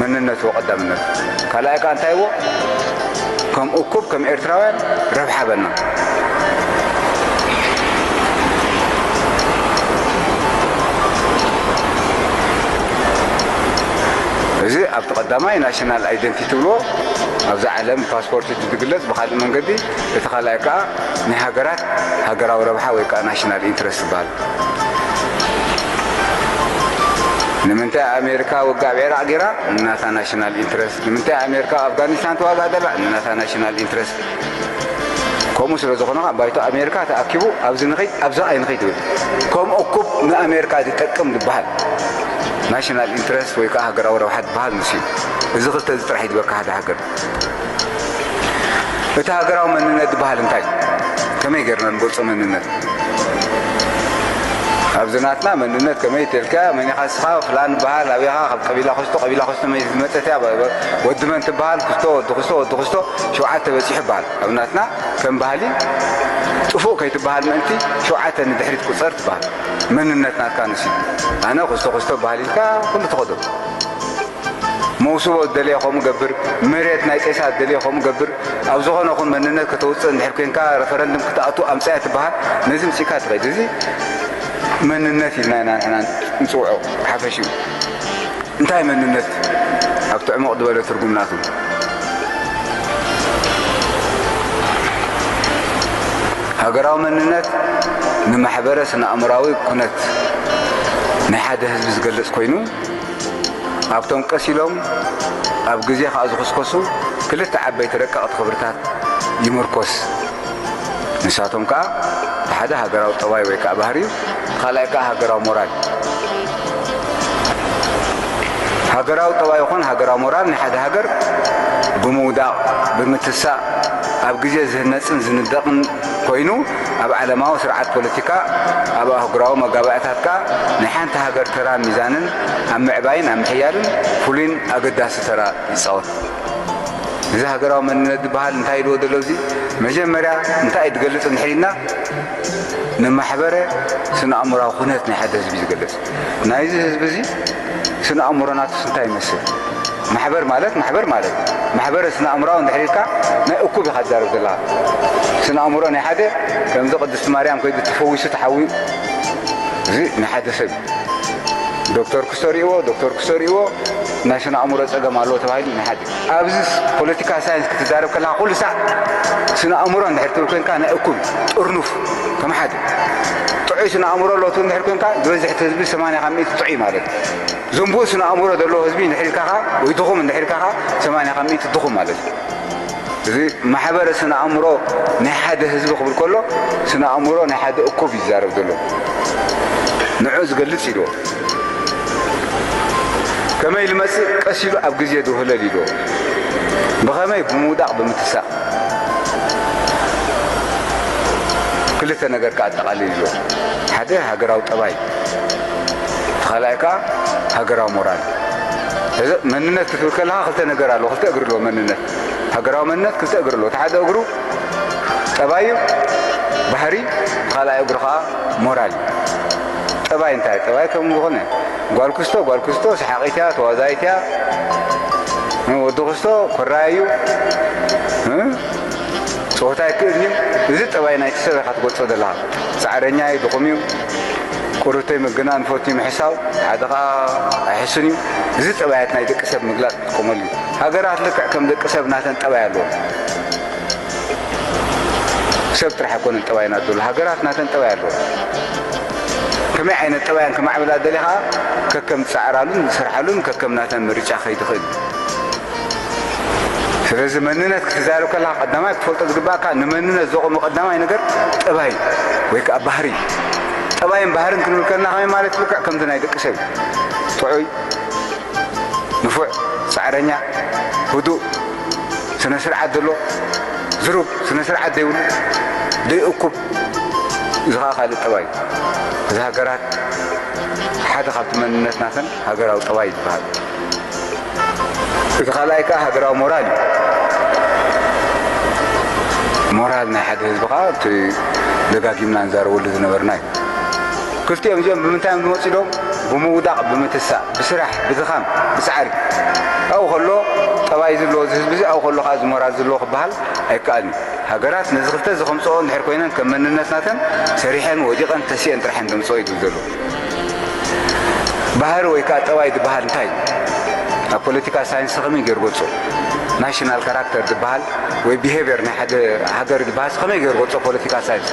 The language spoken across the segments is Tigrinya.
መንነትዎ ቀዳምነት። ካልኣይ ከኣ እንታይዎ? ከም እኩብ፣ ከም ኤርትራውያን ረብሓ በና። እዚ ኣብቲ ቀዳማይ ናሽናል ኣይደንቲቲ ትብልዎ፣ ኣብዚ ዓለም ፓስፖርት እቲ ዝግለጽ፣ ብኻልእ መንገዲ እቲ ካልኣይ ከኣ ናይ ሃገራት ሃገራዊ ረብሓ ወይ ከኣ ናሽናል ኢንትረስት ይበሃል። ንምንታይ ኣሜሪካ ውግእ ኣብ ዒራቕ ገይራ? ንናታ ናሽናል ኢንትረስት። ንምንታይ ኣሜሪካ ኣብ ኣፍጋኒስታን ተዋጋእ ደላ? ንናታ ናሽናል ኢንትረስት። ከምኡ ስለ ዝኾነ ኸዓ ባይቶ ኣሜሪካ ተኣኪቡ ኣብዚ ንኸይድ፣ ኣብዚ ኣይንኸይድ ይብል። ከም እኩብ ንኣሜሪካ ዝጠቅም ዝበሃል ናሽናል ኢንትረስት ወይ ከዓ ሃገራዊ ረብሓ ዝበሃል ንሱ እዩ። እዚ ክልተ እዚ ጥራሕ እዩ ዝበካ ሓደ ሃገር። እቲ ሃገራዊ መንነት ዝበሃል እንታይ? ከመይ ጌርና ንገልጾ መንነት? ኣብዚ ናትና መንነት ከመይ ተልካ፣ መን ኢኻ ንስኻ፣ ፍላን በሃል፣ ኣበይ ኢኻ፣ ካብ ቀቢላ ኮስቶ፣ ቀቢላ ኮስቶ መን ዝመጸት እያ፣ ወዲ መን ትበሃል፣ ክስቶ፣ ወዲ ክስቶ፣ ወዲ ክስቶ፣ ሸውዓተ በጺሑ ይበሃል። ኣብ ናትና ከም ባህሊ ጥፉእ ከይትበሃል ምእንቲ ሸውዓተ ንድሕሪት ቁጸር ትበሃል። መንነት ናትካ ንሱ እዩ። ኣነ ክስቶ ክስቶ በሃል ኢልካ ኩሉ ትኸዶ። መውስቦ ዝደለየ ከምኡ ገብር፣ መሬት ናይ ቄሳ ዝደለየ ከምኡ ገብር። ኣብ ዝኾነ ኹን መንነት ከተውፅእ እንድሕር ኮንካ፣ ረፈረንድም ክትኣቱ ኣምፅኣ ትበሃል። ነዚ ምፅእካ ትኸይድ። እዚ መንነት ኢልና ኢና ንሕና ንፅውዖ ብሓፈሽኡ። እንታይ መንነት? ኣብቲ ዕሙቕ ዝበለ ትርጉም ናቱ። ሃገራዊ መንነት ንማሕበረ ስነ ኣእምራዊ ኩነት ናይ ሓደ ህዝቢ ዝገልጽ ኮይኑ፣ ኣብቶም ቀስ ኢሎም ኣብ ግዜ ከኣ ዝኹስኮሱ ክልተ ዓበይቲ ረቀቕቲ ክብርታት ይምርኮስ። ንሳቶም ከኣ እቲ ሓደ ሃገራዊ ጠባይ ወይ ከኣ ባህሪ እዩ፣ እቲ ካልኣይ ከኣ ሃገራዊ ሞራል። ሃገራዊ ጠባይ ይኹን ሃገራዊ ሞራል ናይ ሓደ ሃገር ብምውዳቕ፣ ብምትሳእ፣ ኣብ ግዜ ዝህነጽን ዝንደቕን ኮይኑ፣ ኣብ ዓለማዊ ስርዓት ፖለቲካ፣ ኣብ ኣህጉራዊ መጋባእያታት ከኣ ናይ ሓንቲ ሃገር ተራን ሚዛንን ኣብ ምዕባይን ኣብ ምሕያልን ፍሉይን ኣገዳሲ ተራ ይጻወት። እዚ ሃገራዊ መንነት ዝበሃል እንታይ ኢልዎ ዘሎ? እዚ መጀመርያ እንታይ እዩ ዝገልጽ እንድሕር ኢልና፣ ንማሕበረ ስነ ኣእምራዊ ኩነት ናይ ሓደ ህዝቢ እዩ ዝገልጽ። ናይዚ ህዝቢ እዚ ስነ ኣእምሮ ናቱስ እንታይ ይመስል? ማሕበር ማለት፣ ማሕበር ማለት፣ ማሕበረ ስነ ኣእምራዊ እንድሕር ኢልካ ናይ እኩብ ኢኻ ትዛረብ ዘለኻ። ስነ ኣእምሮ ናይ ሓደ ከምዚ ቅድስቲ ማርያም ከይዱ ተፈዊሱ ተሓውዩ፣ እዚ ናይ ሓደ ሰብ እዩ። ዶክተር ክስቶ ሪእዎ፣ ዶክተር ክስቶ ሪእዎ፣ ናይ ስነ ኣእምሮ ጸገም ኣለዎ ተባሂሉ ናይ ሓደ። ኣብዚ ፖለቲካ ሳይንስ ክትዛረብ ከለኻ ኩሉ ሳዕ ስነ ኣእምሮ እንድሕር ትብል ኮንካ ናይ እኩብ ጥርኑፍ ከም ሓደ። ጥዑይ ስነ ኣእምሮ ኣለዎ ትብል እንድሕር ኮንካ ዝበዝሕ እቲ ህዝቢ ሰማንያ ካብ ሚእቲ ጥዑይ ማለት እዩ። ዝንቡእ ስነ ኣእምሮ ዘለዎ ህዝቢ እንድሕር ኢልካ ኸኣ ወይ ድኹም እንድሕር ኢልካ ኸኣ ሰማንያ ካብ ሚእቲ ድኹም ማለት እዩ። እዚ ማሕበረ ስነ ኣእምሮ ናይ ሓደ ህዝቢ ክብል ከሎ ስነ ኣእምሮ ናይ ሓደ እኩብ ይዛረብ ዘሎ። ንዑ ዝገልጽ ኢልዎ። ከመይ ልመጽእ ቀስ ኢሉ ኣብ ግዜ ዝውህለል ኢልዎ። ብኸመይ? ብምውዳቕ ብምትሳእ። ክልተ ነገር ከኣ ኣጠቓሊል ኢልዎ። ሓደ ሃገራዊ ጠባይ፣ እቲ ካልኣይ ከኣ ሃገራዊ ሞራል። እዚ መንነት ክትብል ከለኻ ክልተ ነገር ኣለዎ፣ ክልተ እግሪ ኣለዎ መንነት። ሃገራዊ መንነት ክልተ እግሪ ኣለዎ። እቲ ሓደ እግሩ ጠባይ እዩ፣ ባህሪ፣ ካልኣይ እግሩ ኸዓ ሞራል እዩ። ጠባይ እንታይ? ጠባይ ከም ዝኾነ ጓል ክስቶ፣ ጓል ክስቶ ሰሓቒት እያ፣ ተዋዛይት እያ። ወዲ ክስቶ ኮራይ እዩ። እ? ጸወታ ኣይክእልን እዩ። እዚ ጠባይ ናይቲ ሰብ ኢኻ ትገልጾ ዘለኻ። ጻዕረኛ እዩ፣ ድኹም እዩ። ቁሩብተይ ምግናን ፈትዩ ምሕሳው፣ ሓደ ኸኣ ኣይሕሱን እዩ። እዚ ጠባያት ናይ ደቂ ሰብ ምግላጽ ትጥቀመሉ እዩ። ሃገራት ልክዕ ከም ደቂ ሰብ ናተን ጠባይ ኣለዎ። ሰብ ጥራሕ ኣይኮነን ጠባይና ዘሎ፣ ሃገራት ናተን ጠባይ ኣለዎ። ከመይ ዓይነት ጠባያን ከማዕብላ ደሊኻ ከከም ዝጸዓራሉን ዝሰርሓሉን ከከም ናተን ምርጫ ከይትኽእል። ስለዚ መንነት ክትዛረብ ከለኻ ቀዳማይ ክትፈልጦ ዝግባእካ ንመንነት ዘቑሙ ቀዳማይ ነገር ጠባይ ወይ ከኣ ባህሪ። ጠባይን ባህርን ክንብል ከለና ከመይ ማለት ልክዕ ከምዚ ናይ ደቂ ሰብ እዩ። ጥዑይ፣ ንፉዕ፣ ጻዕረኛ፣ ህዱእ፣ ስነ ስርዓት ዘሎ፣ ዝሩግ፣ ስነ ስርዓት ዘይብሉ፣ ዘይእኩብ፣ እዚ ኸኣ ካልእ ጠባይ እዩ። እዚ ሃገራት ሓደ ካብቲ መንነት ናተን ሃገራዊ ጠባይ እዩ ዝበሃል። እቲ ካልኣይ ከኣ ሃገራዊ ሞራል እዩ። ሞራል ናይ ሓደ ህዝቢ ከኣ እቲ ደጋጊምና ንዛረበሉ ዝነበርና እዩ። ክልቲኦም እዚኦም ብምንታይ እዮም ዝመጹ ኢሎም? ብምውዳቕ፣ ብምትሳእ፣ ብስራሕ፣ ብድኻም፣ ብጻዕሪ። ኣብኡ ከሎ ጠባይ ዘለዎ እዚ ህዝቢ እዚ፣ ኣብኡ ከሎ ከኣ እዚ ሞራል ዘለዎ ክበሃል ኣይከኣልን እዩ። ሃገራት ነዚ ክልተ እዚ ከምጽኦ እንድሕር ኮይነን፣ ከም መንነትናተን ሰሪሐን፣ ወዲቐን፣ ተሲኤን ጥራሕ እየን ዘምጽኦ እዩ ዝብል ዘሎ። ባህሪ ወይ ከኣ ጠባይ ዝበሃል እንታይ እዩ? ኣብ ፖለቲካ ሳይንስ ከመይ ገይሩ ገልጾ? ናሽናል ካራክተር ዝበሃል ወይ ቢሄቪየር ናይ ሓደ ሃገር ዝበሃል ከመይ ገይሩ ገልጾ ፖለቲካ ሳይንስ?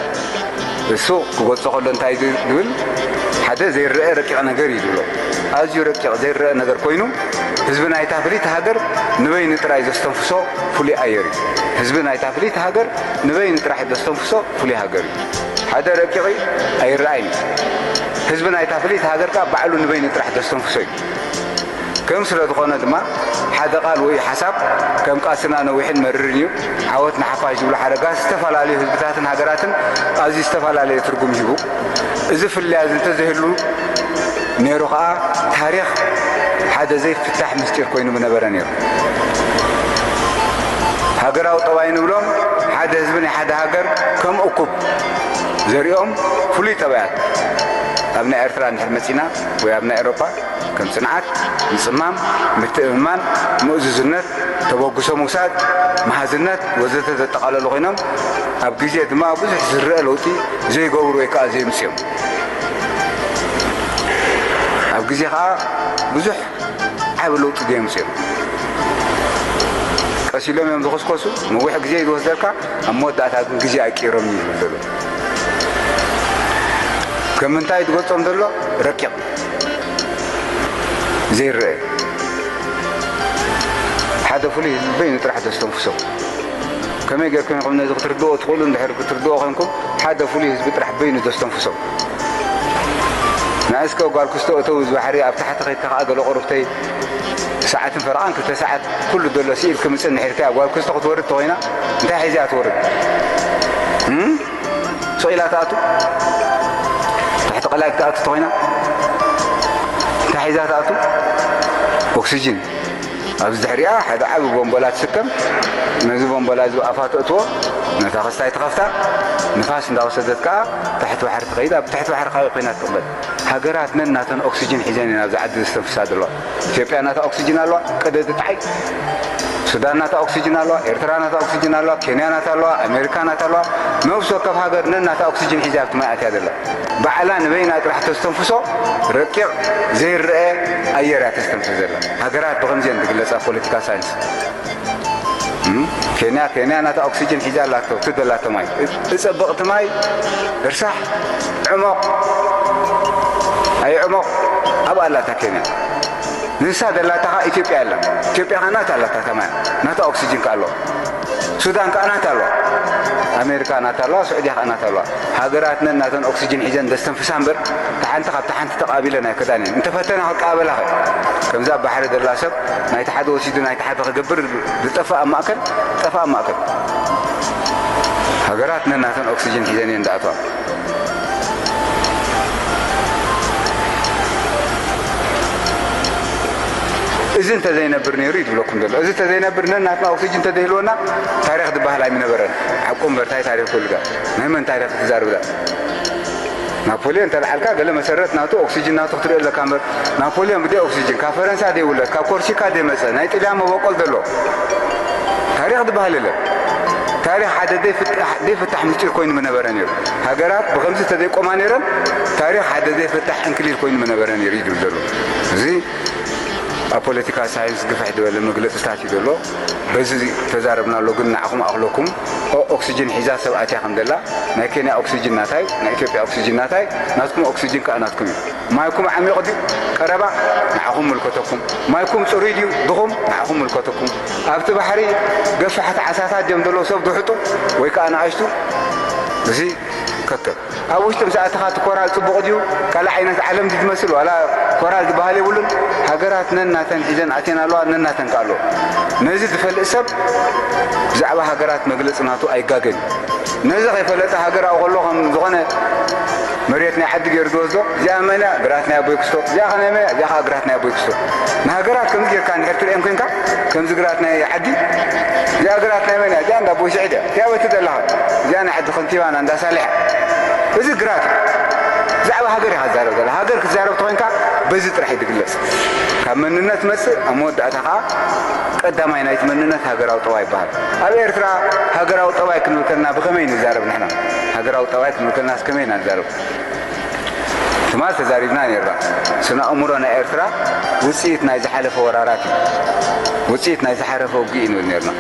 እሱ ክገልጾ ከሎ እንታይ እዩ ዝብል? ሓደ ዘይረአ ረቂቕ ነገር እዩ ዝብሎ። ኣዝዩ ረቂቕ ዘይረአ ነገር ኮይኑ፣ ህዝቢ ናይታ ፍልይቲ ሃገር ንበይኑ ጥራይ ዘስተንፍሶ ፍሉይ ኣየር እዩ። ህዝቢ ናይታ ፍልይቲ ሃገር ንበይኑ ጥራሕ ዘስተንፍሶ ፍሉይ ሃገር እዩ። ሓደ ረቂቕ እዩ፣ ኣይረኣይን እዩ። ህዝቢ ናይታ ፍልይቲ ሃገር ከኣ ባዕሉ ንበይኑ ጥራሕ ዘስተንፍሶ እዩ። ከም ስለ ዝኾነ ድማ፣ ሓደ ቃል ወይ ሓሳብ ከም ቃስና ነዊሕን መሪርን እዩ። ዓወት ንሓፋሽ ዝብሉ ሓረጋት ዝተፈላለዩ ህዝብታትን ሃገራትን ኣዝዩ ዝተፈላለየ ትርጉም ይህቡ። እዚ ፍልልያት እዚ እንተዘይህሉ ነይሩ ኸኣ፣ ታሪኽ ሓደ ዘይፍታሕ ምስጢር ኮይኑ ምነበረ ነይሩ። ሃገራዊ ጠባይ ንብሎም፣ ሓደ ህዝቢ ናይ ሓደ ሃገር ከም እኩብ ዘሪኦም ፍሉይ ጠባያት፣ ኣብ ናይ ኤርትራ እንድሕር መጺና ወይ ኣብ ናይ ኤውሮጳ፣ ከም ጽንዓት፣ ምጽማም፣ ምትእምማን፣ ምእዙዝነት፣ ተበግሶ ምውሳድ፣ መሃዝነት ወዘተ ዘጠቓለሉ ኮይኖም፣ ኣብ ግዜ ድማ ብዙሕ ዝረአ ለውጢ ዘይገብሩ ወይ ከኣ ዘየምጽኡ እዮም። ኣብ ግዜ ከኣ ብዙሕ ዓቢ ለውጢ ዘየምጽኡ እዮም። ቀስ ኢሎም እዮም ዝኹስኮሱ፣ ነዊሕ ግዜ እዩ ዝወስደልካ፣ ኣብ መወዳእታ ግን ግዜ ኣይቅይሮም እዩ ዝብል ዘሎ። ከም ምንታይ እዩ ዝገልጾም ዘሎ? ረቂቕ። ዘይረአ። ሓደ ፍሉይ ህዝቢ በይኑ ጥራሕ ዘስተንፍሶ። ከመይ ጌርኩም ኢኹም ነዚ ክትርድኦ ትኽእሉ? እንድሕር ክትርድኦ ኮንኩም፣ ሓደ ፍሉይ ህዝቢ ጥራሕ በይኑ ዘስተንፍሶ። ንእስከ ጓል ክስቶ እተው፣ እዚ ባሕሪ ኣብ ታሕቲ ከይድካ ከኣ ገለ ቁሩብተይ ሰዓትን ፈረቓን ክልተ ሰዓት ኩሉ ዘሎ ስኢል ክምጽእ እንድሕር ከኣ ጓል ክስቶ ክትወርድ ተኾይና፣ እንታይ ሒዛ ትወርድ? እም? ስቕ ኢላ ትኣቱ? ታሕቲ ቀላይ ክትኣቱ ተኾይና፣ እንታይ ሒዛ ትኣቱ? ኦክሲጅን። ኣብዚ ድሕሪኣ ሓደ ዓቢ ቦምቦላ ትስከም። ነዚ ቦምቦላ እዚ ኣፋ ተእትዎ፣ ነታ ክስታይ ትኸፍታ፣ ንፋስ እንዳወሰደት ከኣ ታሕቲ ባሕሪ ትኸይድ፣ ኣብ ትሕቲ ባሕሪ ካበይ ኮይና ትቕበል? ሃገራት ነናተን ኦክሲጅን ሒዘን እየን ኣብዚ ዓዲ ዘስተንፍሳ ዘለዋ። ኢትዮጵያ ናታ ኦክሲጅን ኣለዋ፣ ቀደዲ ጣይ። ሱዳን ናታ ኦክሲጅን ኣለዋ፣ ኤርትራ ናታ ኦክሲጅን ኣለዋ፣ ኬንያ ናታ ኣለዋ፣ ኣሜሪካ ናታ ኣለዋ። ነብሲ ወከፍ ሃገር ነናታ ኦክሲጅን ሒዛ ኣብቲ ማይ ኣትያ ዘላ። ባዕላ ንበይና ጥራሕ ተስተንፍሶ ረቂቕ ዘይረአ ኣየር እያ ተስተንፍስ ዘላ። ሃገራት ብኸምዚ እየን ዝግለጻ ፖለቲካ ሳይንስ። እም? ኬንያ፣ ኬንያ ናታ ኦክሲጅን ሒዛ ኣላቶ፣ ትደላቶ ማይ። እጸብቕቲ ማይ፣ እርሳሕ፣ ዕሞቕ፣ ኣይዕሞቕ፣ ኣብኣ ኣላታ ኬንያ። ንሳ ደላታ ኸኣ ኢትዮጵያ ኣላ። ኢትዮጵያ ኸኣ ናታ ኣላታ ተማያ። ናታ ኦክሲጅን ከኣ ኣለዋ። ሱዳን ከኣ ናታ ኣለዋ። ኣሜሪካ ናታ ኣለዋ፣ ስዑድያ ከኣ ናታ ኣለዋ። ሃገራትነን ናተን ኦክሲጅን ሒዘን ዘስተንፍሳ እምበር፣ እታ ሓንቲ ካብታ ሓንቲ ተቓቢለን ኣይከዳን እየን። እንተፈተና ክቃበላ ኸ? ከምዛ ኣብ ባሕሪ ዘላ ሰብ ናይቲ ሓደ ወሲዱ ናይቲ ሓደ ክገብር ዝጠፍእ ኣብ ማእከል፣ ዝጠፍእ ኣብ ማእከል። ሃገራት ነናተን ኦክሲጅን ሒዘን እየን ዝኣትዋ። እዚ እንተዘይነብር ነይሩ እዩ ዝብለኩም ዘሎ። እዚ እንተዘይነብር ነናትና ኦክሲጅን እንተዘይህልወና ታሪኽ ዝበሃል ኣይምነበረን። ሓቁ እምበር እንታይ ታሪኽ ክህሉ? ናይ መን ታሪኽ ክትዛረብ? ናፖልዮን እንተልዓልካ ገለ መሰረት ናቱ ኦክሲጅን ናቱ ክትርኢ ኣለካ እምበር፣ ናፖልዮን ብደይ ኦክሲጅን ካብ ፈረንሳ ደይውለድ፣ ካብ ኮርሲካ ደይመጸ፣ ናይ ጥልያን መበቆል ዘሎ ታሪኽ ዝበሃል የለን። ታሪኽ ሓደ ዘይፍታሕ፣ ዘይፍታሕ ምስጢር ኮይኑ ምነበረ ነይሩ። ሃገራት ብኸምዚ ተዘይቆማ ነይረን፣ ታሪኽ ሓደ ዘይፍታሕ ዕንክሊል ኮይኑ ምነበረ ነይሩ እዩ ዝብል ዘሎ። እዚ ኣብ ፖለቲካ ሳይንስ ግፍሕ ዝበለ መግለጽታት እዩ ዘሎ። በዚ ተዛረብናሎ ግን ንዓኹም ኣኽለኩም ኦ-፣ ኦክሲጅን ሒዛ ሰብ ኣትያ ከም ዘላ፣ ናይ ኬንያ ኦክሲጅን ናታይ፣ ናይ ኢትዮጵያ ኦክሲጅን ናታይ፣ ናትኩም ኦክሲጅን ከኣ ናትኩም እዩ። ማይኩም ዓሚቕ ድዩ? ቀረባ? ንዓኹም ምልከተኩም። ማይኩም ጽሩይ ድዩ? ድኹም? ንዓኹም ምልከተኩም። ኣብቲ ባሕሪ ገፋሕቲ ዓሳታት ድዮም ዘለዉ ሰብ ዝውሕጡ ወይ ከኣ ንኣሽቱ? እዚ ከከብ ኣብ ውሽጢ ምስ ኣተኻ እቲ ኮራል ጽቡቕ ድዩ? ካልእ ዓይነት ዓለም ድዩ ዝመስል? ዋላ ኮራል ዝበሃል የብሉን። ሃገራት ነናተን ሒዘን ኣትየን ኣለዋ፣ ነናተን ከኣ ኣለዋ። ነዚ ዝፈልጥ ሰብ ብዛዕባ ሃገራት መግለጺ ናቱ ኣይጋገን እዩ። ነዚ ከይፈለጠ ሃገር ኣብኡ ከሎ ከም ዝኾነ መሬት ናይ ዓዲ ገይሩ ዝወስዶ፣ እዚኣ መን እያ? ግራት ናይ ኣቦይ ክስቶ። እዚኣ ኸ ናይ መን እያ? እዚኣ ኸኣ ግራት ናይ ኣቦይ ክስቶ። ንሃገራት ከምዚ ጌርካ እንድሕር ትርእየን ኮይንካ፣ ከምዚ ግራት ናይ ዓዲ፣ እዚኣ ግራት ናይ መን እያ? እዚኣ እንዳ ኣቦይ ስዒድ እያ። እዚኣ በቲ ዘለኻ፣ እዚኣ ናይ ዓዲ ከንቲባና እንዳ ሳልሕ እያ። እዚ ግራት እዩ። ብዛዕባ ሃገር ኢኻ ትዛረብ ዘላ። ሃገር ክትዛረብ ተኾይንካ፣ በዚ ጥራሕ እዩ ዝግለጽ። ካብ መንነት መጽእ፣ ኣብ መወዳእታ ኸዓ ቀዳማይ ናይቲ መንነት ሃገራዊ ጠባይ ይበሃል። ኣብ ኤርትራ ሃገራዊ ጠባይ ክንብል ከለና ብኸመይ ንዛረብ ንሕና? ሃገራዊ ጠባይ ክንብል ከለናስ ከመይ ኢና ንዛረብ? ትማል ተዛሪብና ነይርና። ስነ ኣእምሮ ናይ ኤርትራ ውጽኢት ናይ ዝሓለፈ ወራራት እዩ። ውጽኢት ናይ ዝሓለፈ ውግእ እዩ ንብል ነይርና።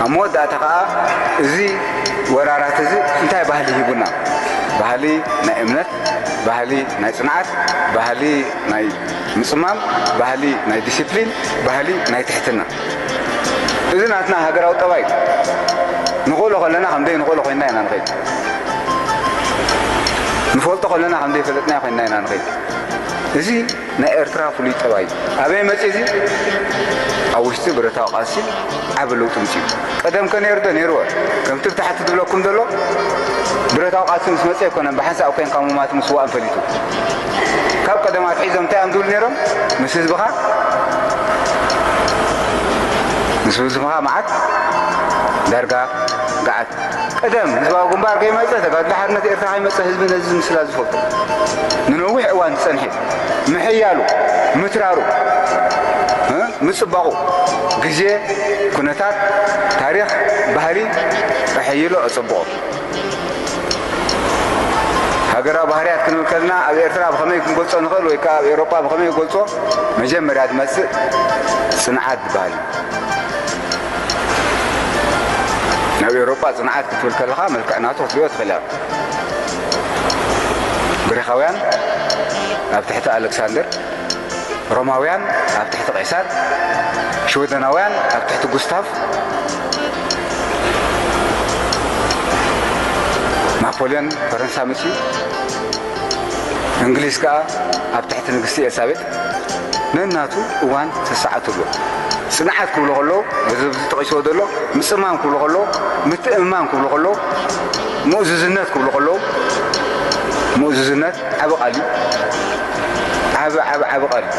ኣብ መወዳእታ ኸዓ እዚ ወራራት እዚ እንታይ ባህሊ ሂቡና? ባህሊ ናይ እምነት፣ ባህሊ ናይ ጽንዓት፣ ባህሊ ናይ ምጽማም፣ ባህሊ ናይ ዲሲፕሊን፣ ባህሊ ናይ ትሕትና። እዚ ናትና ሃገራዊ ጠባይ እዩ። ንኽእሎ ከለና ከም ዘይንኽእሎ ኮይንና ኢና ንኸይድ። ንፈልጦ ከለና ከም ዘይፈለጥናዮ ኮይንና ኢና ንኸይድ። እዚ ናይ ኤርትራ ፍሉይ ጠባይ እዩ። ኣበይ መጺኡ እዚ? ኣብ ውሽጢ ብረታዊ ቃልሲ ዓቢ ለውጢ ምጺኡ። ቀደም ከ ነይሩ ዶ? ነይርዎ። ከምቲ ብታሕቲ ዝብለኩም ዘሎ ብረታዊ ቃልሲ ምስ መጸ ኣይኮነን ብሓንሳብ ኮይንካ ምማት ምስዋእን ፈሊጡ። ካብ ቀደም ኣትሒዞም እንታይ እዮም ዝብሉ ነይሮም? ምስ ህዝብኻ፣ ምስ ህዝብኻ መዓት ዳርጋ ገዓት። ቀደም ህዝባዊ ግንባር ከይመጸ፣ ተጋድሎ ሓርነት ኤርትራ ከይመጸ ህዝቢ ነዚ ምስላ ዝፈልጦ። ንነዊሕ እዋን ዝጸንሐ ምሕያሉ፣ ምትራሩ፣ እ? ምጽባቑ፣ ግዜ፣ ኩነታት፣ ታሪኽ፣ ባህሊ ኣሐይሎ ኣጸብቖ። ሃገራዊ ባህርያት ክንብል ከለና ኣብ ኤርትራ ብኸመይ ክንገልጾ ንኽእል ወይ ከኣ ኣብ ኤውሮጳ ብኸመይ ይገልጾ? መጀመርያ ዝመጽእ ጽንዓት ዝበሃል እዩ። ናብ ኤውሮጳ ጽንዓት ክትብል ከለኻ መልክዕ ናቱ ክትሪኦ ትኽእል ኢኻ። ግሪኻውያን ኣብ ትሕቲ ኣሌክሳንደር፣ ሮማውያን ኣብ ትሕቲ ቄሳር፣ ሽወደናውያን ኣብ ትሕቲ ጉስታቭ፣ ናፖልዮን ፈረንሳ መጺኡ፣ እንግሊዝ ከኣ ኣብ ትሕቲ ንግስቲ ኤልሳቤጥ ነናቱ እዋን ተሰዓቱ ኣሎ። ጽንዓት ክብሉ ከለዉ፣ በዚ ኣብዚ ጠቒስዎ ዘሎ ምጽማም ክብሉ ከለዉ፣ ምትእምማን ክብሉ ከለዉ፣ ምእዙዝነት ክብሉ ከለዉ፣ ምእዙዝነት ዓቢ ቃል እዩ። ዓቢ፣ ዓቢ፣ ዓቢ ቃል እዩ።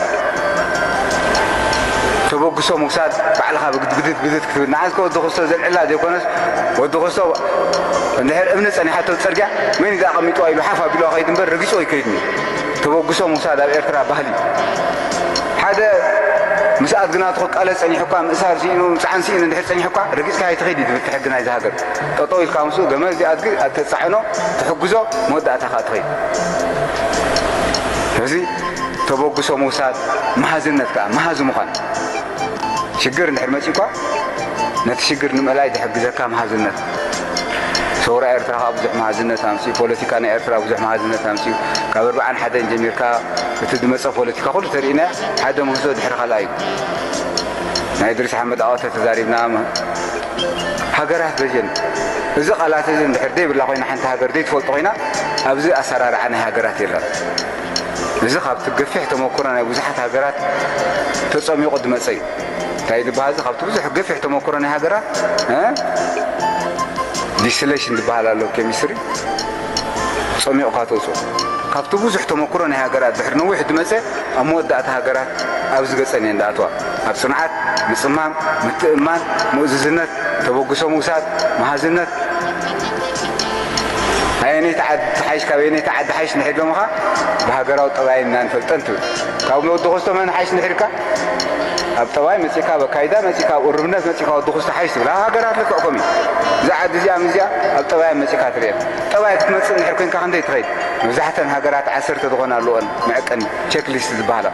ተበግሶ ምውሳድ፣ ባዕልኻ ብግድ-፣ ብድት፣ ብድት ክትብል። ንዓስከ ወዲ ክስቶ ዘልዕላ ዘይኮነስ፣ ወዲ ክስቶ እንድሕር እምኒ ጸኒሓቶ ጽርግያ፣ መን እዩ ኣቐሚጥዋ ኢሉ ሓፍ ኣቢሉ ከይድ እምበር፣ ረጊጹ ኣይከይድን እዩ። ተበግሶ ምውሳድ ኣብ ኤርትራ ባህሊ እዩ። ሓደ ምስ ኣድግናቱ ክቃለስ ጸኒሑ እኳ፣ ምእሳር ስኢኑ፣ ምጽዓን ስኢኑ እንድሕር ጸኒሑ እኳ፣ ረጊጽካ ኣይትኸይድ እዩ ዝብል እቲ ሕጊ ናይዚ ሃገር። ጠጠው ኢልካ ምስኡ ገመል እዚ ኣድጊ ኣተጻዕኖ፣ ትሕግዞ፣ መወዳእታ ከኣ ትኸይድ። እዚ ተበግሶ ምውሳድ፣ መሃዝነት ከኣ፣ መሃዚ ምዃን። ሽግር እንድሕር መጺኡ እኳ፣ ነቲ ሽግር ንምእላይ ዝሕግዘካ መሃዝነት። ሰውራ ኤርትራ ከኣ ብዙሕ መሃዝነት ኣምጺኡ፣ ፖለቲካ ናይ ኤርትራ ብዙሕ መሃዝነት ኣምጺኡ። ካብ ኣርብዓን ሓደን ጀሚርካ እቲ ዝመጸ ፖለቲካ ኩሉ ተሪእና ሓደ ምህዞ ድሕሪ ካልኣይ እዩ። ናይ እድሪስ ሓመድ ኣዋተ ተዛሪብና፣ መ-፣ ሃገራት ደጀን። እዚ ቃላት እዚ እንድሕር ዘይብላ ኮይና፣ ሓንቲ ሃገር ዘይትፈልጦ ኮይና፣ ኣብዚ ኣሰራርዓ ናይ ሃገራት የለን። እዚ ካብቲ ገፊሕ ተመክሮ ናይ ብዙሓት ሃገራት ተጸሚቑ ዝመጸ እዩ። እንታይ ዝበሃል እዚ? ካብቲ ብዙሕ ገፊሕ ተመክሮ ናይ ሃገራት፣ እ? ዲስቲሌሽን ዝበሃል ኣሎ፣ ኬሚስትሪ። ጸሚቑካ ተውጽኦ። ካብቲ ብዙሕ ተመክሮ ናይ ሃገራት ድሕሪ ነዊሕ ዝመጸ፣ ኣብ መወዳእታ ሃገራት ኣብዚ ገጸን እየን ዝኣትዋ። ኣብ ጽንዓት፣ ምጽማም፣ ምትእምማን፣ ምእዙዝነት፣ ተበግሶ ምውሳድ፣ መሃዝነት፣ ኣየነይቲ ዓዲ ትሓይሽ፣ ካብ ኣየነይቲ ዓዲ ሓይሽ ንሕድሎምኻ ብሃገራዊ ጠባይ ኢና ንፈልጠን ትብል። ካብ ወዲ ኮስቶ መን ሓይሽ ንሕድካ? ኣብ ጠባይ መጺእካ፣ ኣብ ኣካይዳ መጺእካ፣ ኣብ ቁርብነት መጺእካ ወዲ ኮስቶ ሓይሽ ትብል። ኣብ ሃገራት ልክዕ ከምኡ እዩ። እዛ ዓዲ እዚኣ ምስ እዚኣ ኣብ ጠባይ መጺእካ ትርእየን። ጠባይ ክትመጽእ እንድሕር ኮንካ ክንደይ ትኸይድ? መብዛሕተን ሃገራት ዓሰርተ ዝኾና ኣለወን መዐቀኒ፣ ቸክሊስት ዝበሃላ።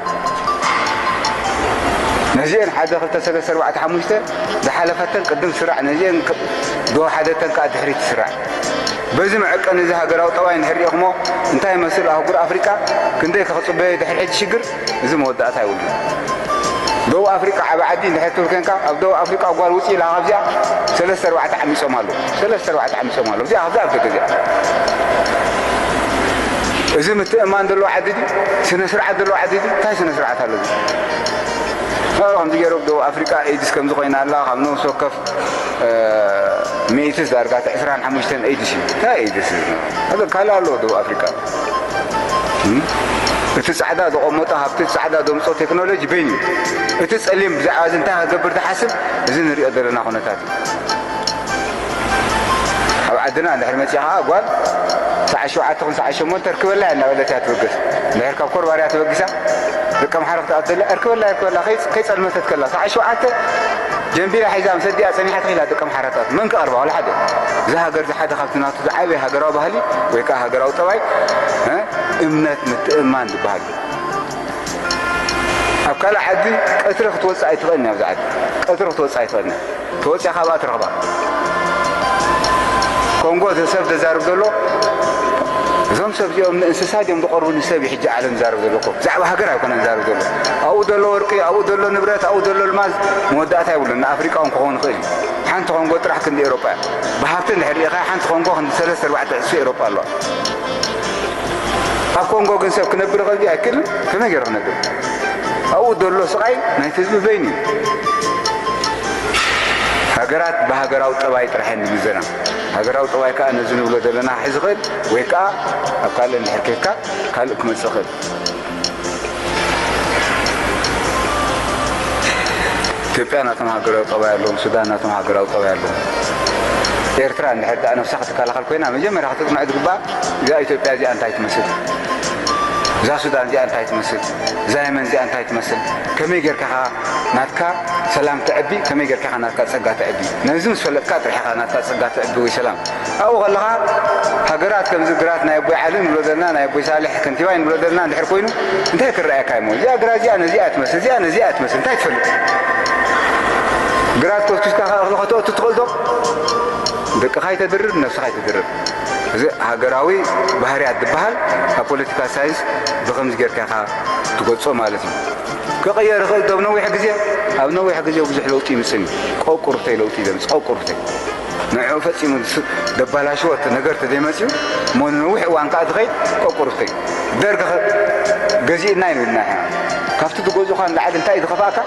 ነዚአን ሓደ፣ ክልተ፣ ሰለስተ፣ ኣርባዕተ፣ ሓሙሽተ ዝሓለፈተን ቅድም ስራዕ፣ ነዚአን ክ-፣ ዝወሓደተን ከኣ ድሕሪት ስራዕ። በዚ መዐቀኒ እዚ ሃገራዊ ጠባይ እንድሕር ርኢኹሞ፣ እንታይ ይመስል ኣህጉር ኣፍሪቃ? ክንደይ ከ ክጽበዮ ድሕሪ ሕጂ ሽግር? እዚ መወዳእታ የብሉን። ደቡብ ኣፍሪቃ ዓቢ ዓዲ እንድሕር ትብል ኮንካ፣ ኣብ ደቡብ ኣፍሪቃ ጓል ውጽእ ኢላ ካብዚኣ ሰለስተ ኣርባዕተ ዓሚጾም ኣለዉ። ሰለስተ ኣርባዕተ ዓሚጾም ኣለዉ። እዚኣ ካብዚኣ ኣብ ደገ እዚኣ። እዚ ምትእምማን ዘለዎ ዓዲ ድዩ? ስነ ስርዓት ዘለዎ ዓዲ ድዩ? እንታይ ስነ ስርዓት ኣሎ እዚ? ከምዚ ገይሩ ደቡብ ኣፍሪቃ ኤድስ ከምዚ ኮይና ኣላ፣ ካብ ነብሲ ወከፍ እ፣ ሚእቲ ዳርጋ እቲ ዕስራን ሓሙሽተን ኤድስ እዩ። እንታይ ኤድስ እዩ? ካልእ ኣሎ ደቡብ ኣፍሪቃ። እም? እቲ ጻዕዳ ዘቐመጦ ሃብቲ፣ እቲ ጻዕዳ ዘምጾ ቴክኖሎጂ በይኑ እዩ። እቲ ጸሊም ብዛዕባ እዚ እንታይ ክገብር ዝሓስብ፣ እዚ ንሪኦ ዘለና ኩነታት እዩ። ኣብ ዓድና እንድሕር መጺኣ ኸዓ ጓል ሰዓት ሸውዓተ ኹን ሰዓት ሸሞንተ ርክበላ እያ እናበለት እያ ትበገስ። እንድሕር ካብ ኮርባርያ ተበጊሳ፣ ደቂ ኣምሓራ ክትኣቱ ደላ፣ እርክበላ፣ እርክበላ፣ ከይ-፣ ከይጸልመተት ከላ፣ ሰዓት ሸውዓተ ጀንቢራ ሒዛ ምስ ኣዲኣ ጸኒሓ ተኺላ ደቂ ኣምሓራ ትኣቱ። መን ክቐርባ? ዋላ ሓደ። እዚ ሃገር እዚ ሓደ ካብቲ ናቱ ዝዓበየ ሃገራዊ ባህሊ ወይ ከኣ ሃገራዊ ጠባይ፣ እ፣ እምነት ምትእምማን ዝበሃል እዩ። ኣብ ካልእ ዓዲ ቀትሪ ክትወጽእ ኣይትኽእልን እያ፣ ኣብዚ ዓዲ ቀትሪ ክትወጽእ ኣይትኽእልን እያ። ተወጺኣ ካብኣ ትረኽባ። ኮንጎ እዚ ሰብ ዘዛርብ ዘሎ፣ እዞም ሰብ እዚኦም ንእንስሳ ድዮም ዝቐርቡ፣ ንሰብ እዩ ሕጂ ዓለም ዝዛረብ ዘሎ እኮ። ብዛዕባ ሃገር ኣይኮነን ዝዛረብ ዘሎ። ኣብኡ ዘሎ ወርቂ፣ ኣብኡ ዘሎ ንብረት፣ ኣብኡ ዘሎ ልማዝ መወዳእታ የብሉን። ንኣፍሪቃ እውን ክኸውን ይኽእል እዩ። ሓንቲ ኮንጎ ጥራሕ ክንዲ ኤውሮጳ እያ። ብሃብቲ እንድሕር ርኢኻ፣ ሓንቲ ኮንጎ ክንዲ ሰለስተ ኣርባዕተ ዕጽፊ ኤውሮጳ ኣለዋ። ኣብ ኮንጎ ግን ሰብ ክነብር ይኽእል ድዩ? ኣይክእልን። ከመይ ገይሩ ክነብር? ኣብኡ ዘሎ ስቓይ ናይቲ ህዝቢ በይኑ እዩ። ሃገራት ብሃገራዊ ጠባይ ጥራሕ እየን ዝምዘና። ሃገራዊ ጠባይ ከኣ ነዚ ንብሎ ዘለና ክሕዝ ይኽእል፣ ወይ ከኣ ኣብ ካልእ እንድሕር ከይድካ ካልእ ክመጽእ ይኽእል። ኢትዮጵያ ናቶም ሃገራዊ ጠባይ ኣለዎም፣ ሱዳን ናቶም ሃገራዊ ጠባይ ኣለዎም። ኤርትራ እንድሕር ደኣ ነብሳ ክትከላኸል ኮይና መጀመርያ ክትጽንዖ ዝግባኣ እዛ ኢትዮጵያ እዚኣ እንታይ ትመስል? እዛ ሱዳን እዚኣ እንታይ ትመስል? እዛ የመን እዚኣ እንታይ ትመስል? ከመይ ጌርካ ኢኻ ናትካ ሰላም ተዕቢ? ከመይ ጌርካ ኢኻ ናትካ ጸጋ ተዕቢ? ነዚ ምስ ፈለጥካ ጥራሕ ኢኻ ናትካ ጸጋ ተዕቢ ወይ ሰላም። ኣብኡ ከለኻ ሃገራት ከምዚ ግራት ናይ ኣቦይ ዓሊ ንብሎ ዘለና፣ ናይ ኣቦይ ሳልሕ ከንቲባይ ንብሎ ዘለና እንድሕር ኮይኑ እንታይ ክረኣየካ እሞ? እዚኣ ግራት እዚኣ ነዚኣ ትመስል፣ እዚኣ ነዚኣ ትመስል፣ እንታይ ትፈልጥ? ግራት ኮስኪስካ እኽሊ ከተእቱ ትኽእል ዶ? ደቅኻ ኣይተድርር፣ ነብስኻ ኣይተድርር። እዚ ሃገራዊ ባህርያት ዝበሃል ኣብ ፖለቲካ ሳይንስ ብኸምዚ ጌርካ ኢኻ ትገልጾ ማለት እዩ። ክቕየር ይኽእል ዶ ኣብ ነዊሕ ግዜ? ኣብ ነዊሕ ግዜ ብዙሕ ለውጢ ይምጽእ እዩ። ቆቁርተይ ለውጢ እዩ ዘምጽእ፣ ቆቁርተይ። ንዕኡ ፈጺሙ ስ-፣ ደባላሽዎ እቲ ነገር ተዘይመጽኡ እሞ ንነዊሕ እዋን ከኣ ዝኸይድ ቆቁርተይ። ደርግ ኸ-፣ ገዚእና እዩ ኢልና ኢና። ካብቲ ዝገዝኡኻ ንላዕሊ እንታይ እዩ ዝኸፍኣካ?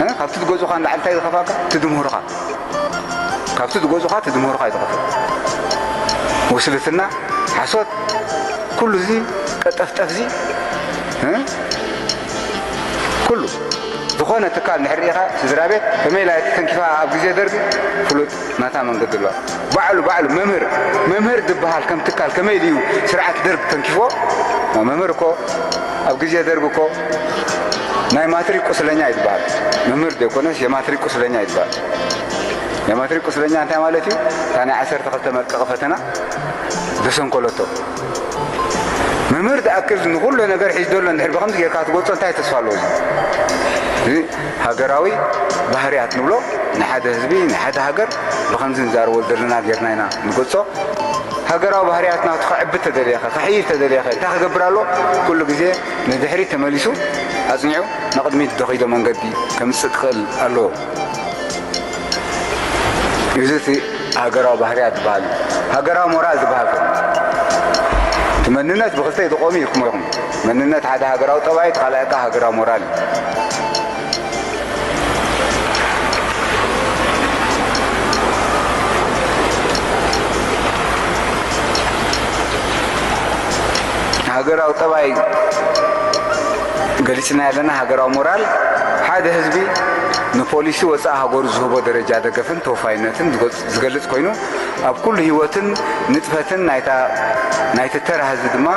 እ? ካብቲ ዝገዝኡኻ ንላዕሊ እንታይ እዩ ዝኸፍኣካ? እቲ ዝምህሩኻ። ካብቲ ዝገዝኡኻ እቲ ዝምህሩኻ እዩ ዝኸፍእ። ውስልትና፣ ሓሶት፣ ኩሉ እዚ ቀጠፍጠፍ እዚ፣ እ? ኩሉ ዝኾነ ትካል እንድሕር ርኢኻ፣ ስድራ ቤት ከመይ ኢላ ተንኪፋ ኣብ ግዜ ደርግ ፍሉጥ ናታ መንገዲ ኣለዋ። ባዕሉ፣ ባዕሉ መምህር፣ መምህር ዝበሃል ከም ትካል ከመይ ኢሉ እዩ ስርዓት ደርግ ተንኪፍዎ? መምህር እኮ ኣብ ግዜ ደርግ እኮ ናይ ማትሪክ ቁስለኛ እዩ ዝበሃል። መምህር ዘይኮነስ የማትሪክ ቁስለኛ እዩ ዝበሃል። የማትሪክ ቁስለኛ እንታይ ማለት እዩ? እታ ናይ ዓሰርተ ክልተ መልቀቒ ፈተና ዘሰንኮለቶ። መምህር ዝኣክል ንኹሉ ነገር ሒዙ ዘሎ እንድሕር ብኸምዚ ጌርካ ትገልጾ እንታይ ተስፋ ኣለዎ? እዚ፣ እዚ ሃገራዊ ባህርያት ንብሎ ንሓደ ህዝቢ፣ ንሓደ ሃገር ብኸምዚ ንዛረቦ ዘለና ጌርና ኢና ንገልጾ። ሃገራዊ ባህርያት ናቱ ከዕቢ ተደልየኸ፣ ከሕይል ተደልየኸ፣ እንታይ ክገብር ኣሎ? ኩሉ ግዜ ንድሕሪት ተመሊሱ ኣጽኒዑ ንቕድሚት ደኺዶ መንገዲ ከምጽእ ክኽእል ኣለዎ። እዚ እቲ ሃገራዊ ባህርያት ዝበሃል እዩ። ሃገራዊ ሞራል ዝበሃል ከ? እቲ መንነት ብኽልተ እዩ ተቖሚ ኢልኩሞ ኢኹም። መንነት ሓደ ሃገራዊ ጠባይ፣ እቲ ካልኣይ ከኣ ሃገራዊ ሞራል እዩ። ሃገራዊ ጠባይ ገሊጽና ኣለና። ሃገራዊ ሞራል ሓደ ህዝቢ ንፖሊሲ ወጻኢ ሃገሩ ዝህቦ ደረጃ ደገፍን ተወፋይነትን ዝገልጽ፣ ዝገልጽ ኮይኑ፣ ኣብ ኩሉ ህይወትን ንጥፈትን ናይታ፣ ናይቲ ተራ ህዝቢ ድማ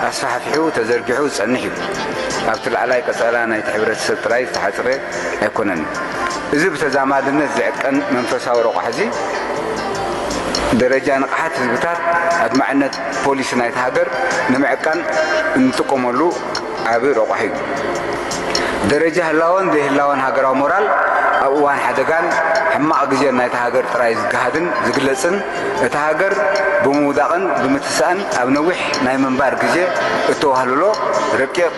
ኣስፋሕፊሑ ተዘርጊሑ ዝጸንሕ እዩ። ኣብቲ ላዕላይ ቀጸላ ናይቲ ሕብረተሰብ ጥራይ ዝተሓጽረ ኣይኮነን። እዚ ብተዛማድነት ዝዕቀን መንፈሳዊ ረቋሒ እዚ፣ ደረጃ ንቕሓት ህዝብታት ኣድማዕነት ፖሊሲ ናይታ ሃገር ንምዕቃን እንጥቀመሉ ዓቢ ረቋሒ እዩ። ደረጃ ህላወን ዘይህላወን ሃገራዊ ሞራል ኣብ እዋን ሓደጋን ሕማቕ ግዜን ናይታ ሃገር ጥራይ ዝገሃድን ዝግለጽን፣ እታ ሃገር ብምውዳቕን ብምትሳእን ኣብ ነዊሕ ናይ ምንባር ግዜ እተዋህልሎ ረቂቕ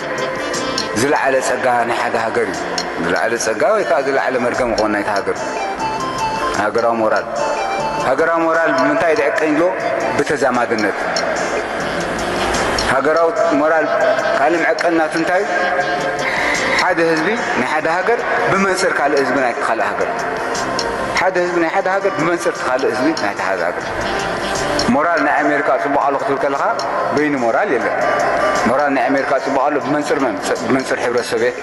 ዝለዓለ ጸጋ ናይ ሓደ ሃገር እዩ። ዝለዓለ ጸጋ ወይ ከኣ ዝለዓለ መርገም ይኸውን ናይታ ሃገር። ሃገራዊ ሞራል። ሃገራዊ ሞራል ብምንታይ ዝዕቀን ኢሎ? ብተዛማድነት። ሃገራዊ ሞራል ካልእ መዐቀኒ ናቱ እንታይ እዩ? ሓደ ህዝቢ ናይ ሓደ ሃገር ብመንጽር ካልእ ህዝቢ ናይ ካልእ ሃገር። ሓደ ህዝቢ ናይ ሓደ ሃገር ብመንጽር እቲ ካልእ ህዝቢ ናይ ሓደ ሃገር። ሞራል ናይ ኣሜሪካ ጽቡቕ ኣሎ ክትብል ከለኻ በይኑ ሞራል የለን። ሞራል ናይ ኣሜሪካ ጽቡቕ ኣሎ ብመንጽር መን? ብመንጽር ሕብረት ሶቭየት፣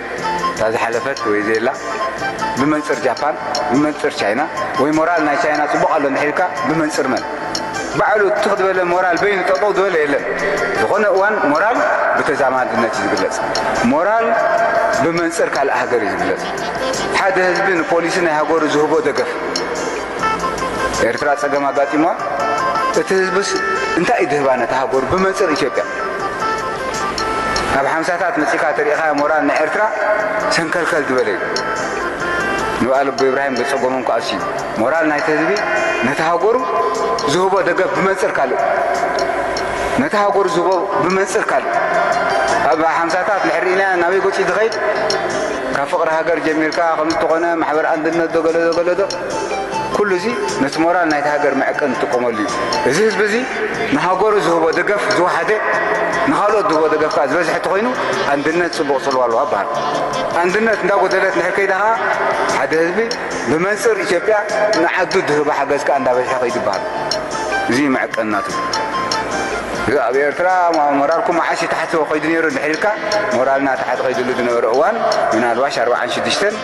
እታ ዝሓለፈት ወይ ዘየላ፣ ብመንጽር ጃፓን፣ ብመንጽር ቻይና፣ ወይ ሞራል ናይ ቻይና ጽቡቕ ኣሎ እንድሕር ኢልካ ብመንጽር መን? ባዕሉ ትኽ ዝበለ ሞራል በይኑ ጠጠው ዝበለ የለን። ዝኾነ እዋን ሞራል ብተዛማድነት እዩ ዝግለጽ። ሞራል ብመንጽር ካልእ ሃገር እዩ ዝግለጽ። ሓደ ህዝቢ ንፖሊሲ ናይ ሃገሩ ዝህቦ ደገፍ፣ ኤርትራ ጸገም ኣጋጢምዋ፣ እቲ ህዝብስ እንታይ እዩ ድህባ ነታ ሃገሩ ብመንጽር ኢትዮጵያ? ካብ ሓምሳታት መጺካ ተሪኢኻ ሞራል ናይ ኤርትራ ሰንከልከል ዝበለ እዩ። ንበዓል ኣቦ ኢብራሂም ዘጸጎሞም ከኣሲ ሞራል ናይቲ ህዝቢ ነቲ ሃገሩ ዝህቦ ደገፍ ብመንጽር ካልእ፣ ነቲ ሃገሩ ዝህቦ ብመንጽር ካልእ። ኣብ ሓምሳታት ድሕሪ ርኢና ናበይ ገጹ ዝኸይድ? ካብ ፍቕሪ ሃገር ጀሚርካ፣ ከም ዝተኾነ ማሕበር ኣንድነት ዶ ገለ ዶ ገለ ዶ፣ ኩሉ እዚ ነቲ ሞራል ናይቲ ሃገር መዕቀን ዝጥቀመሉ እዩ። እዚ ህዝቢ እዚ ንሃገሩ ዝህቦ ደገፍ ዝወሓደ፣ ንኻልኦት ዝህቦ ደገፍ ከዓ ዝበዝሐ ተኾይኑ፣ ኣንድነት ጽቡቕ ጽልዋ ኣለዋ ይበሃል። ኣንድነት እንዳጎደለት እንድሕር ከይዳ ከዓ፣ ሓደ ህዝቢ ብመንጽር ኢትዮጵያ ንዓዱ ዝህቦ ሓገዝ ከዓ እንዳበዝሐ ከይዱ ይበሃል። እዚ እዩ መዕቀን ናቱ። እዚ ኣብ ኤርትራ ሞ-፣ ሞራልኩም መዓስ እዩ ታሕቲ ከይዱ ነይሩ እንድሕር ኢልካ፣ ሞራልና ታሕቲ ከይድሉ ዝነበረ እዋን፣ ምናልባሽ ኣርባዓን ሽዱሽተን፣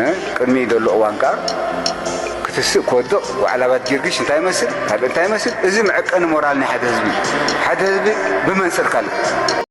እ፣ ቅድሚ ዘሎ እዋን ከዓ ክትስእ ክወድቕ፣ ዋዕላ ባት ጊዮርጊስ እንታይ ይመስል፣ ካልእ እንታይ ይመስል፣ እዚ መዕቀኒ ሞራል ናይ ሓደ ህዝቢ እዩ። ሓደ ህዝቢ ብመንጽር ካልእ